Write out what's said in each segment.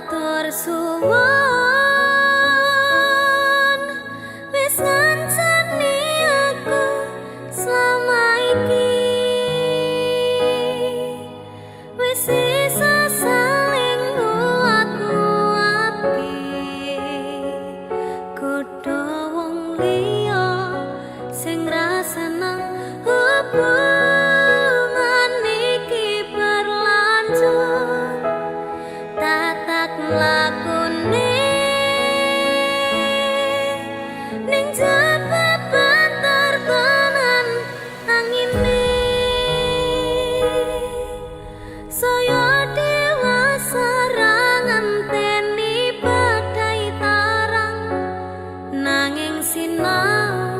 Matur suwun wis ngancani aku selama iki, wis isa saling nguat-nguati godho wong liya sing ra seneng hubungan iki berlanjut. Tatak mlakune ning jaba banter tenan angine, saya dewasa ra ngenteni badai tarang, nanging sinau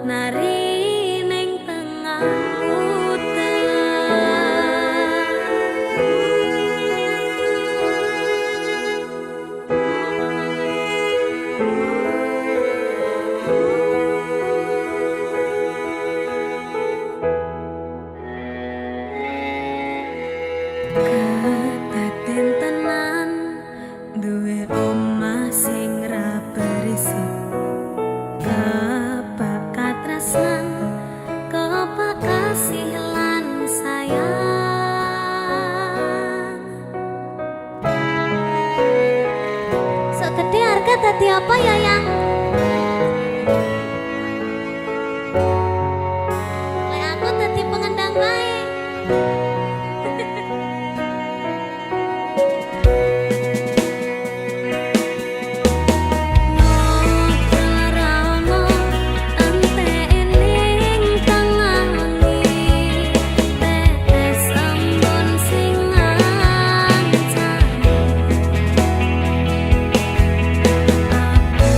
nari ning tengah udan. Kedaten tenan duwe omah sing ra berisik, kebak katresnan, kebak kasih lan sayang. Sok gede harga dadi apa ya, Yang? Lek aku dadi pengendang wae. Ngobrol ra ono enteke ning tengah wengi, tetes embun sing ngancani. Aku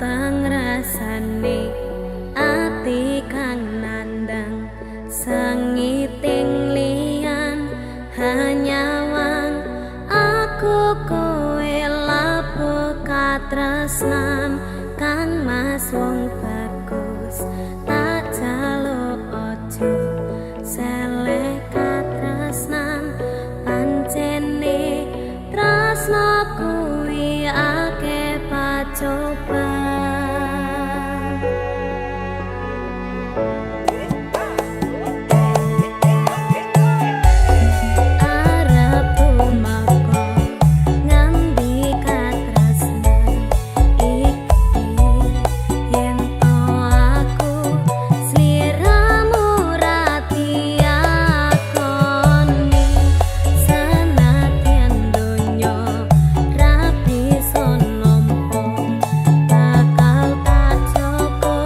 Peteng rasane ati kang nandang sengiting liyan hanyawang aku kowe lapo katresnan kang mas wong bagus tak jaluk ojo seleh katresnan pancene tresno kuwi akeh pacoban. Arep tumeka ngendi katresnan iki yen to aku sliramu ra diakoni senadyan donya ra bisa nampa bakal tak joko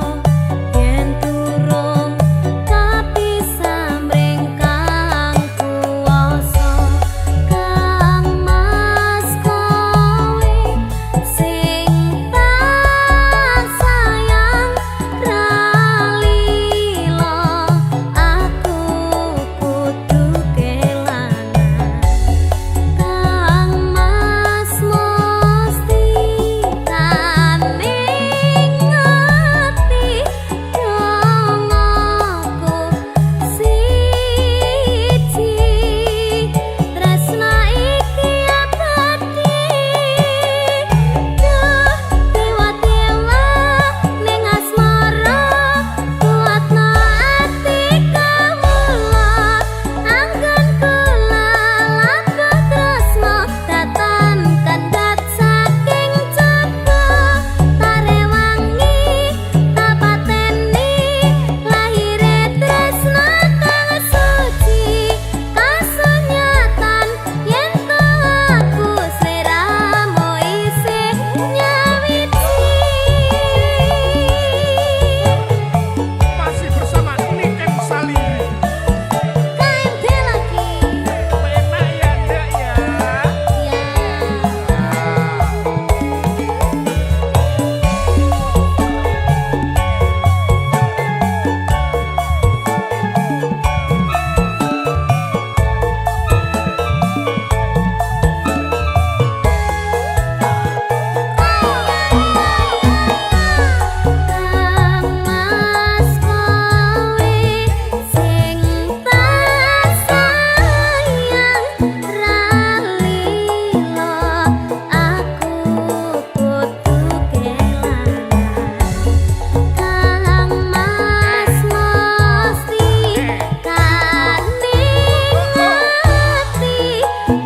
yen durung kapisah mring kang kuwasa. Kang Mas kowe sing tak sayang ra lila aku kudu kelangan. Kang Mas mesti taning ati dongaku siji tresna iki abadi. Duh dewa-dewa ning asmara kuatna ati kawula anggon kula labuh tresna datan kandhat saking coba tarewangi tapateni lahire tresna kang suci kasunyatan yen to aku sliramu isih nyawiji. Masih bersama Niken Salindri. KMD lagi. Penak ya, Dek ya. Ya. Kang Mas kowe sing tak sayang ra lila aku kudu kelangan. Kang Mas mesti kaning ati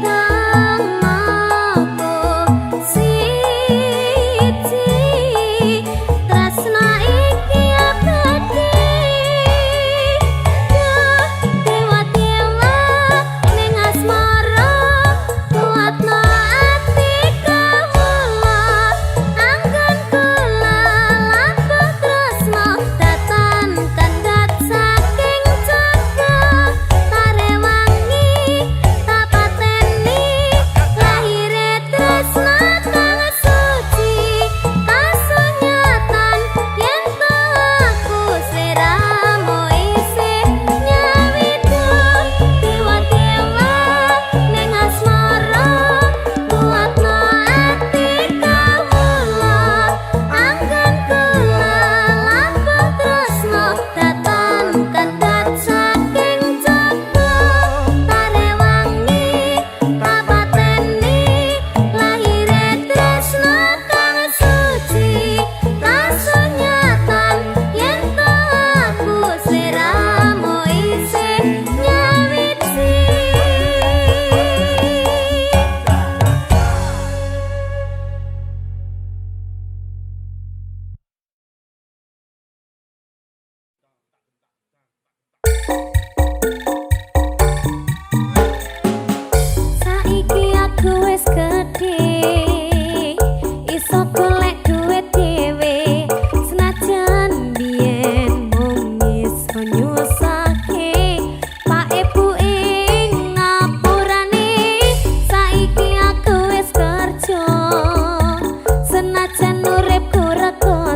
dongaku siji tresna iki abadi. Duh dewa-dewa ning asmara kuatna ati kawula anggon kula labuh tresna datan kandhat saking coba tarewangi tapateni lahire tresna kang suci kasunyatan yen to aku sliramu isih nyawiji. Dewa-dewa ning asmara kuatna ati kawula anggon kula labuh tresna datan kandhat saking coba tarewangi tapateni lahire tresna kang suci kasunyatan yen to aku sliramu isih nyawiji. Saiki aku wis gedhe iso golek duit dhewe senajan biyen mung iso nyusahke pak ibu ing ngapurane. Saiki aku wis kerja senajan uripku rekoso.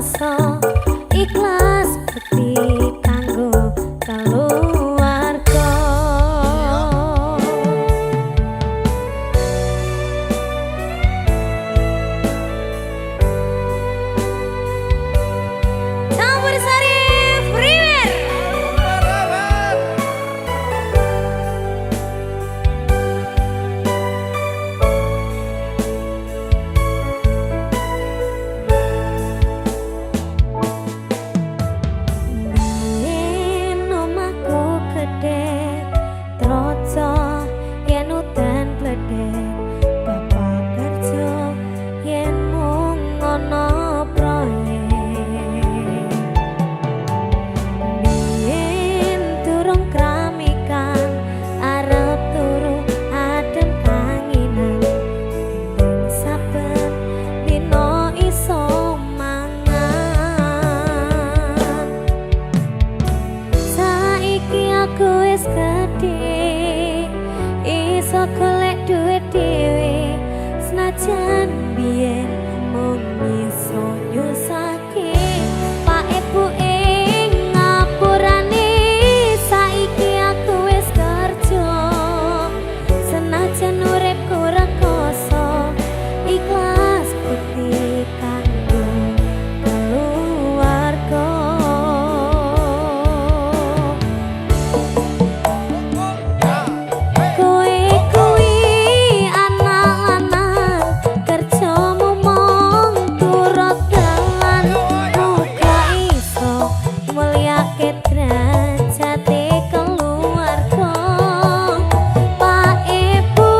Senajan biyen mung iso nyusahke Pak Ibu ing ngapurane, saiki aku wis kerja. Senajan uripku rekoso, ikhlas bekti kanggo keluarga. Kowe kuwi anak lanang, kerjamu mung turut dalan, muga iso mulyake derajate keluarga. Pak Ibu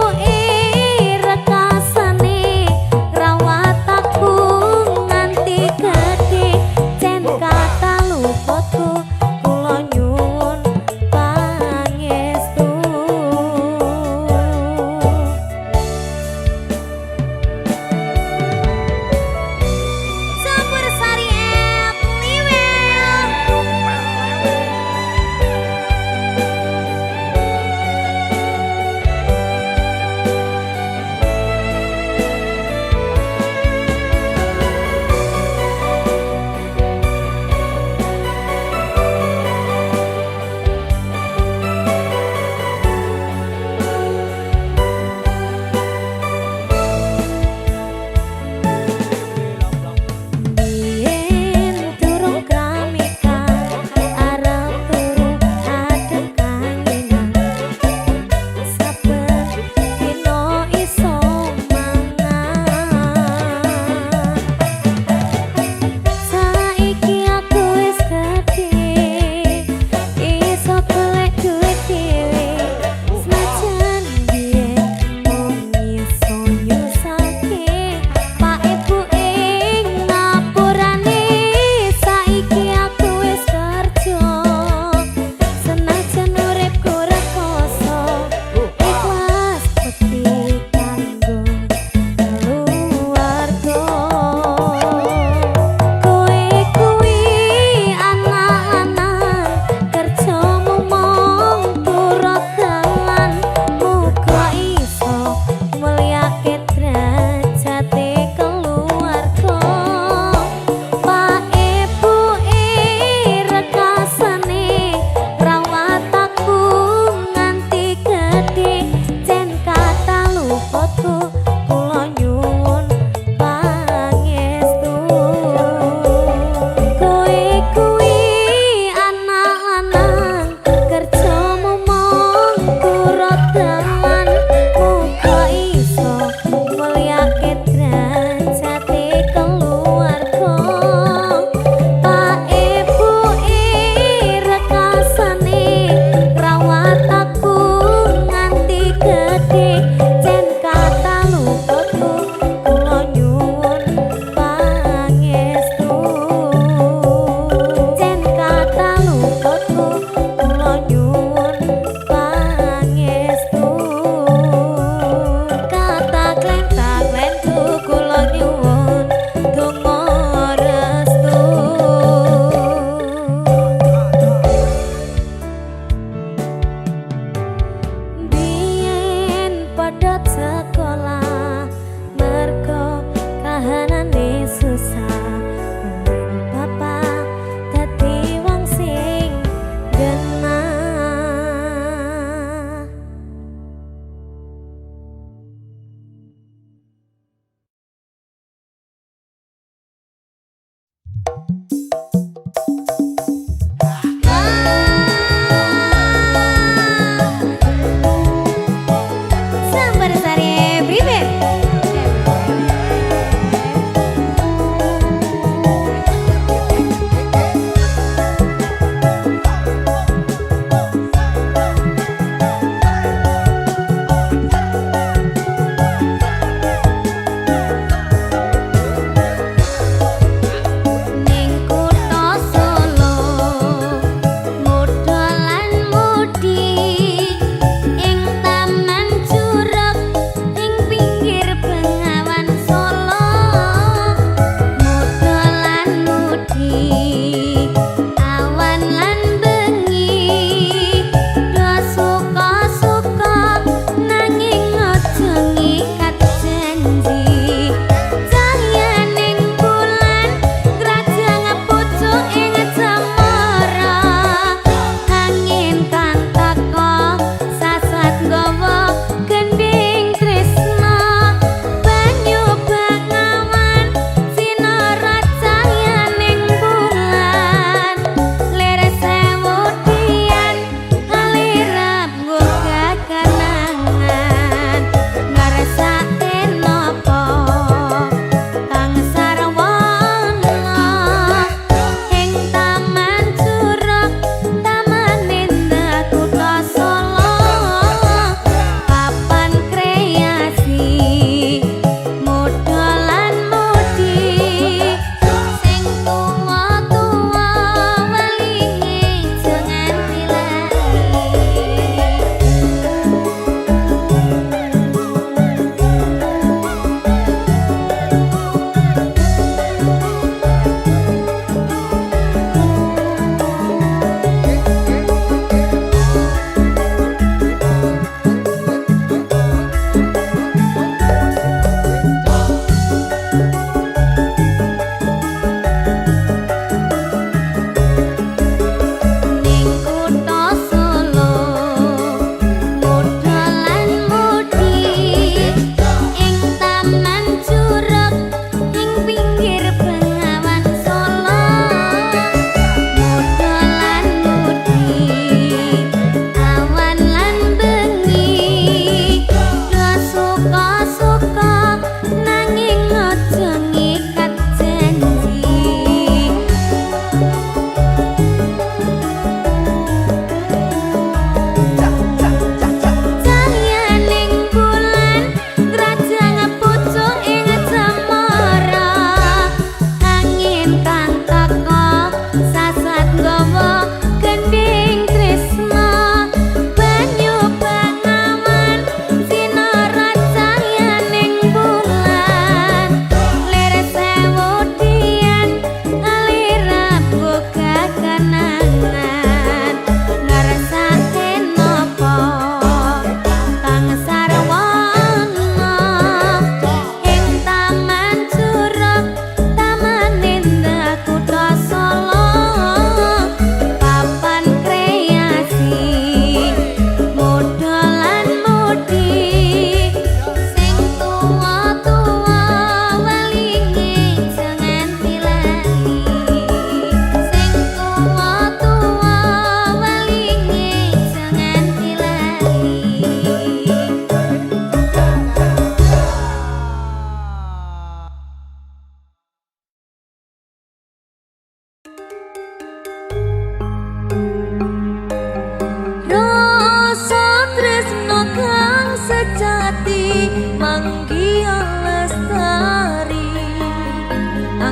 rekasane rawat aku nganti gedhe, cen kata luputku kula nyuwun pangestu. Campur sari Liwel. Biyen durung kramikan, arep turu adem kangenan, saben dina iso mangan. Saiki aku wis gedhe, iso golek duit dhewe. Senajan biyen mung iso nyusahke Pak Ibu ing ngapurane, saiki aku wis kerja. Senajan uripku rekoso, ikhlas bekti kanggo keluarga. Kowe kuwi anak lanang, kerjamu mung turut dalan, muga iso mulyake derajate keluarga. Pak Ibu rekasane rawat aku nganti gedhe, cen kata luputku kula nyuwun pangestu. Kowe kuwi anak lanang, kerjamu mung turut dalan, muga iso mulyake derajate keluarga. Pak Ibu rekasane rawat aku nganti gedhe, cen kata luputku kula nyuwun pangestu. Cen kata luputku kula nyuwun pangestu. Kata klentak-klentu kula nyuwun donga restu. Biyen padha sekolah, mergo kahanane susah, mending bapak dadi wong sing genah. Sambal sari pribe?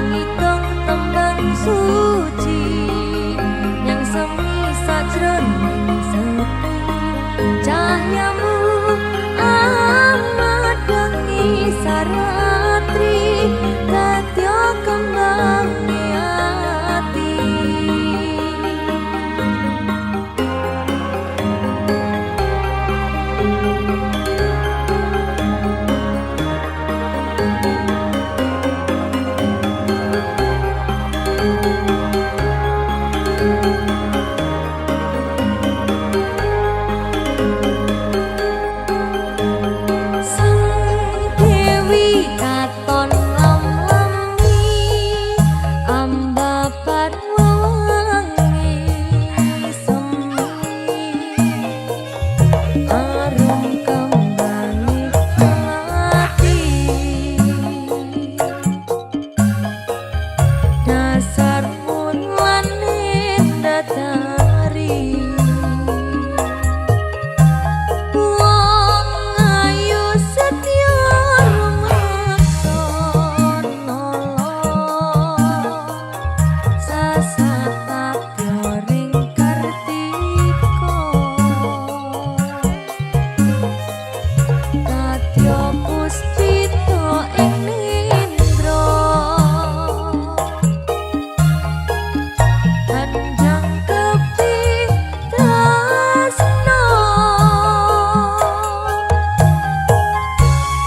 Angitung tembang suci yang semi sajroning sepi. Cahyamu amadangi saratri dadya kembange ati. Sang Dewi katon lam-lami ambabar wangi semi arum kembangi ati dasar mulane datari. Wong ayu setya rumaksa nolong sasat ring kartika kadya puspita ing nindra kanjeng kepi tresna.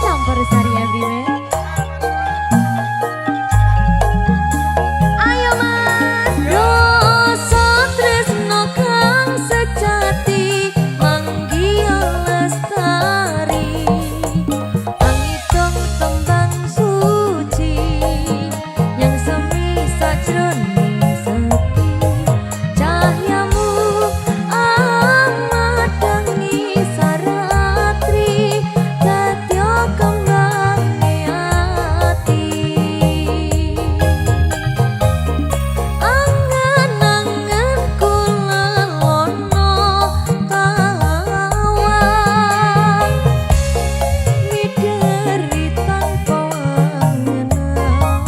Campur sari everywhere. Ayo Mas. Rasa tresno kang sejati manggiya lestari. Angitung tembang suci yang semi sajroning sepi. Cahyamu amadangi saratri dadya kembange ati. Angen-angen kula lelono tawang mideri tanpa angenan.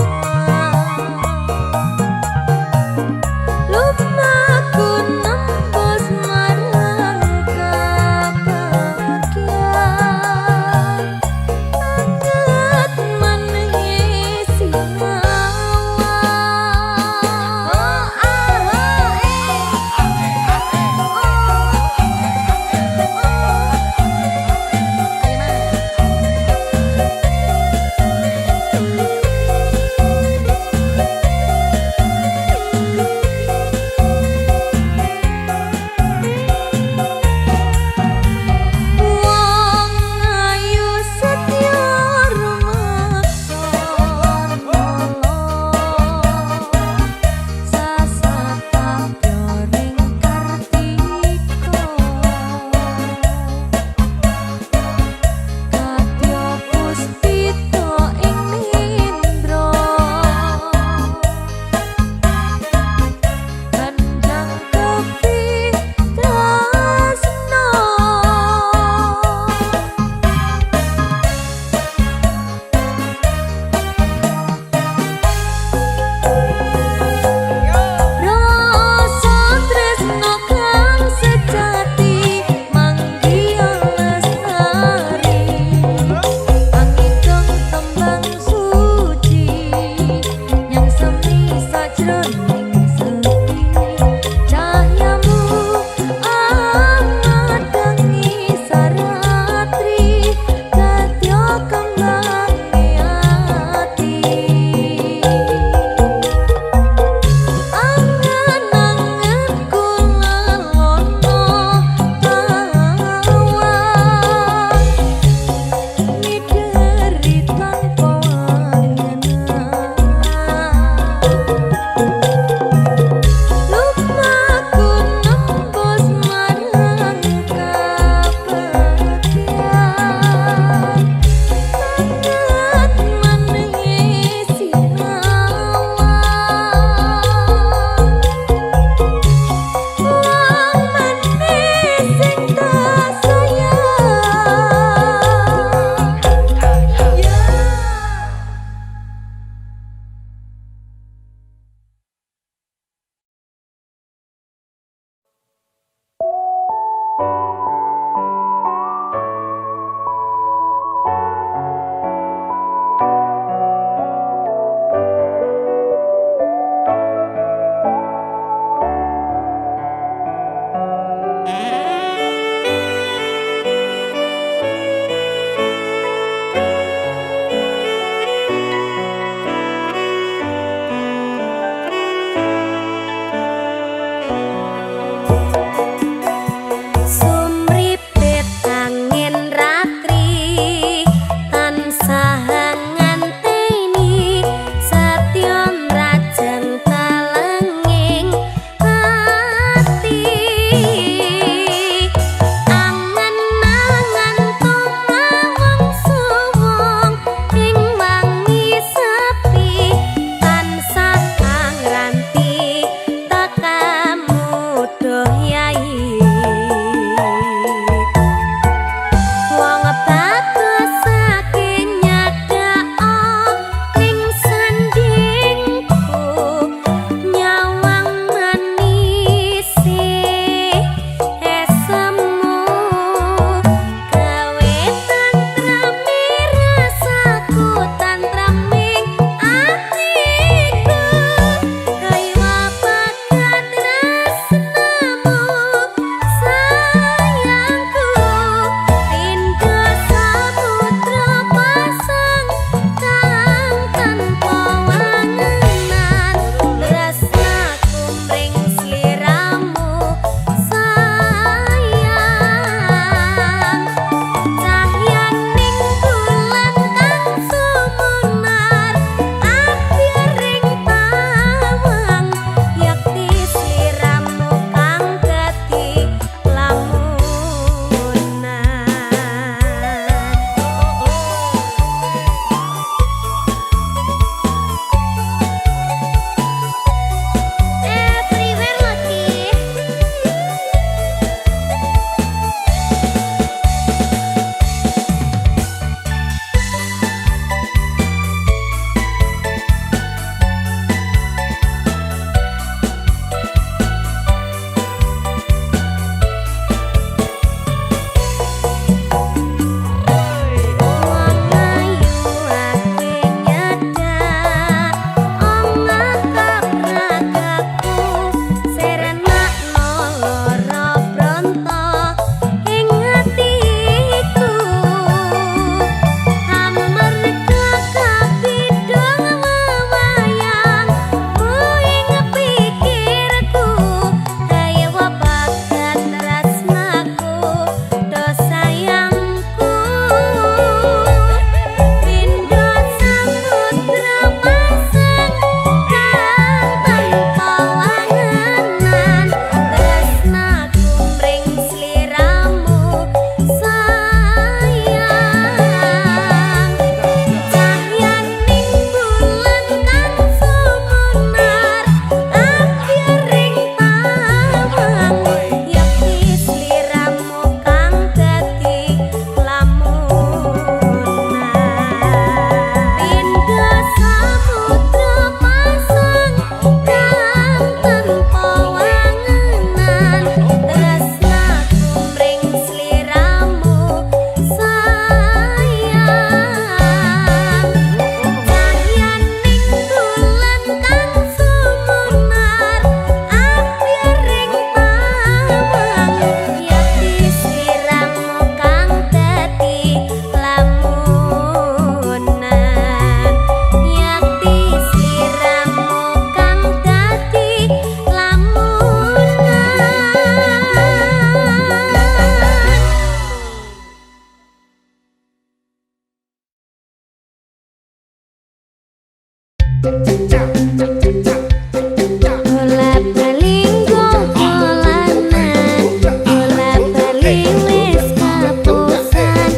Bola bali nggo dolanan, bola bali wis kapusan.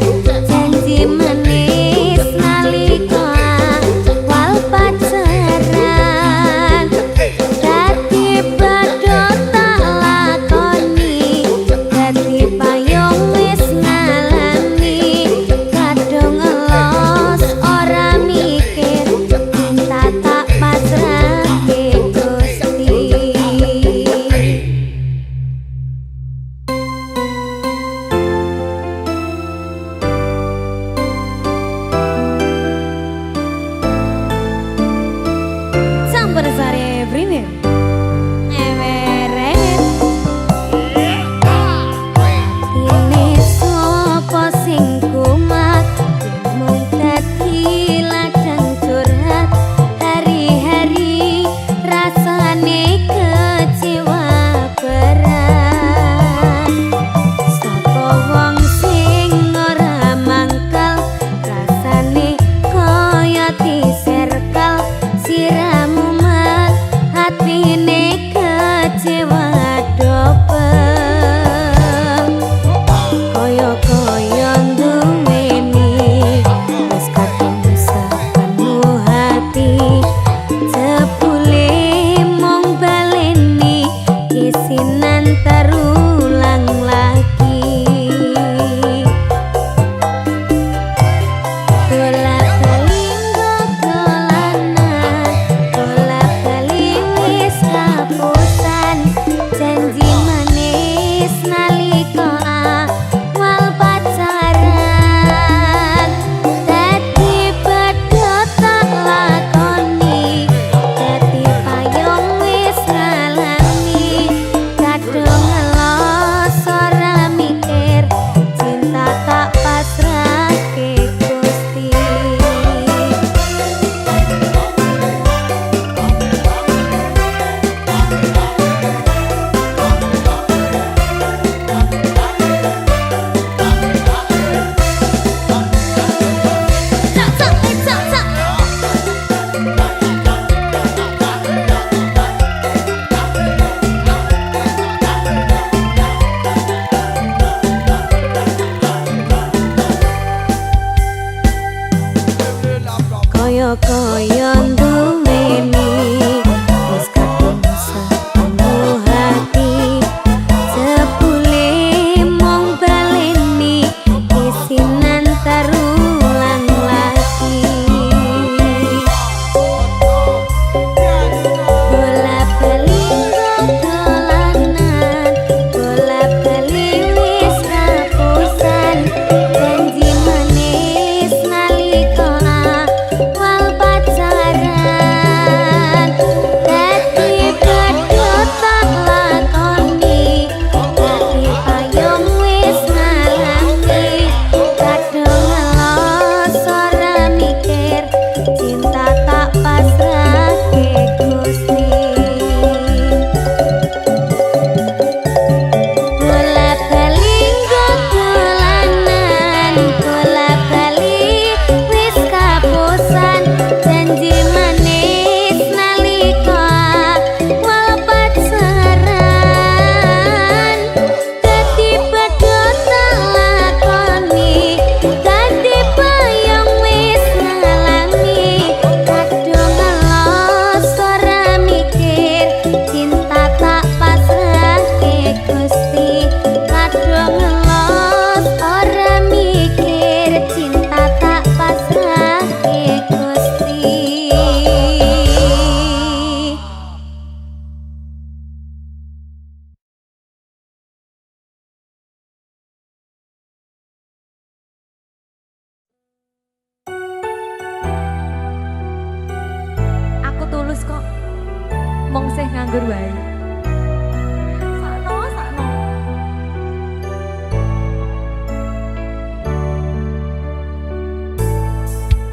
Janji manis nalika awal pacaran, dadi badhot tak lakoni, dadi payung wis ngalami. Kadung ngelos ora mikir, cinta tak pasrahke Gusti. Campur Sari Premium. Eweret. Dene sapa sing kumat, mung dadi ladang curhat. Hari-hari rasane kecewa berat. Sapa wong sing ora mangkel, rasane kaya diserkel. Siramu mat atine kecewa dobel. Kaya-kaya nduweni wis kadung sepenuh hati, jebule mung baleni kisinan terulang lagi. Bola bali nggo dolanan, bola bali wis kapusan. Janji manis nalika awal pacaran, dadi badhot tak lakoni, dadi payung wis ngalami. Kadung ngelos ora mikir, cinta tak pasrahke Gusti. Cak cak cak cak. Kaya-kaya nduweni wis kadung sepenuh hati, jebule mung baleni kisinan terulang lagi. Bola bali nggo dolanan, bola bali wis kapusan. Janji manis nalika awal pacaran, dadi badhot tak lakoni, dadi payung wis ngalami. Kadung ngelos ora mikir, cinta tak pasrahke Gusti. Bola bali nggo dolanan, bola bali wis kapusan. Janji manis nalika awal pacaran, dadi badhot tak lakoni, dadi payung wis ngalami. Kadung ngelos ora mikir, cinta tak pasrahke Gusti. Kadung ngelos ora mikir, cinta tak pasrahke Gusti. Aku tulus kok. Mong sih nganggur wae. Sakno, sakno.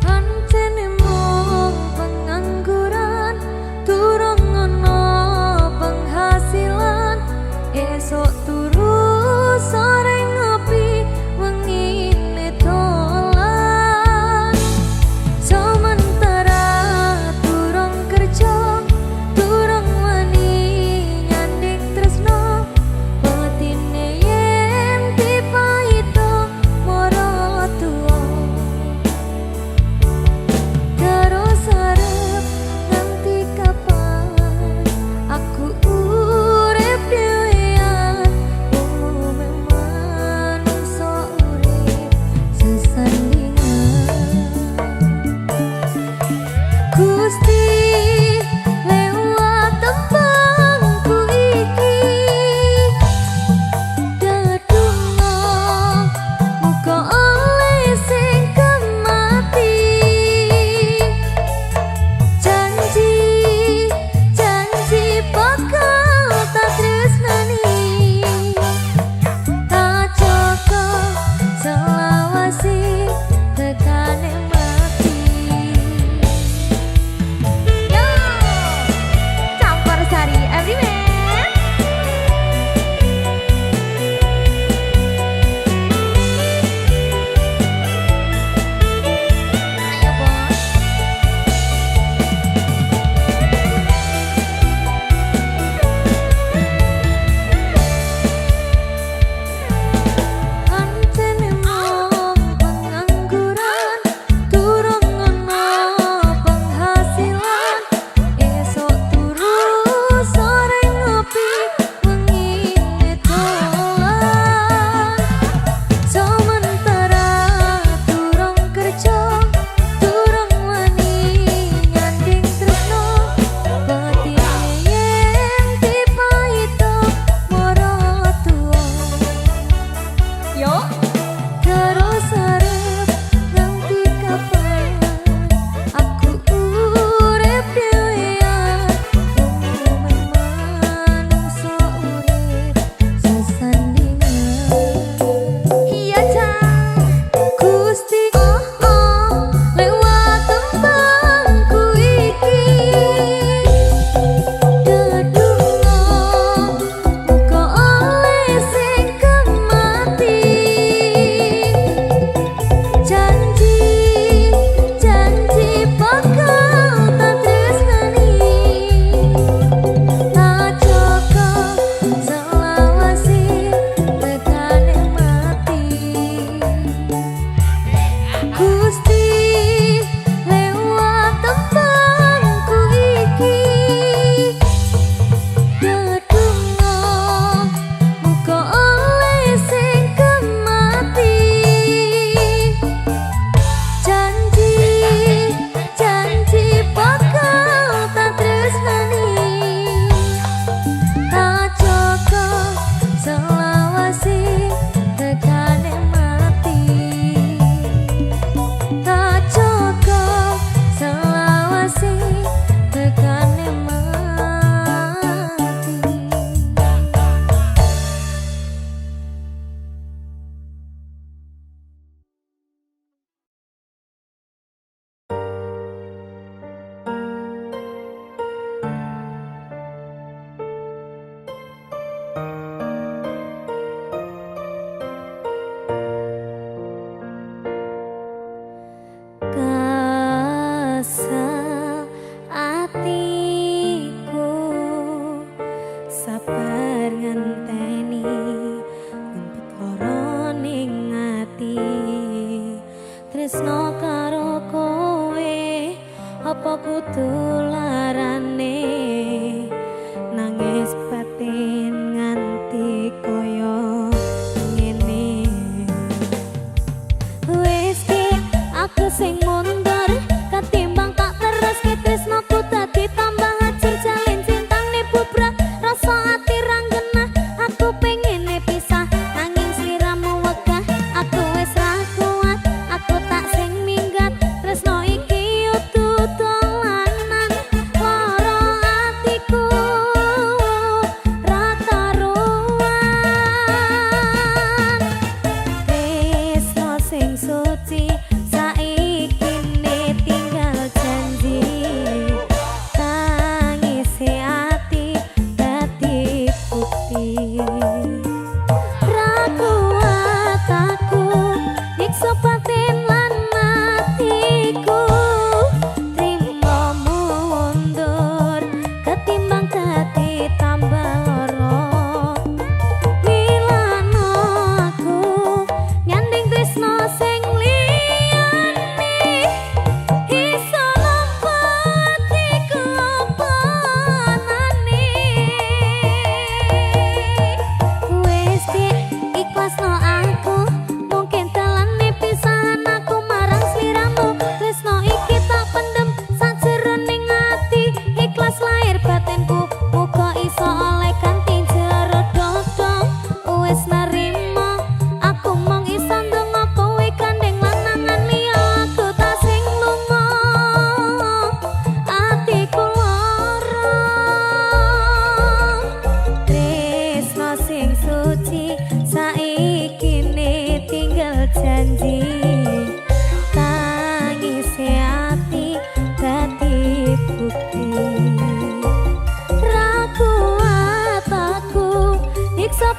Pancene mung pengangguran, durung ono penghasilan. Esok turu sore ngopi, wengine dolan. Sementara durung kerja,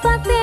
Pati.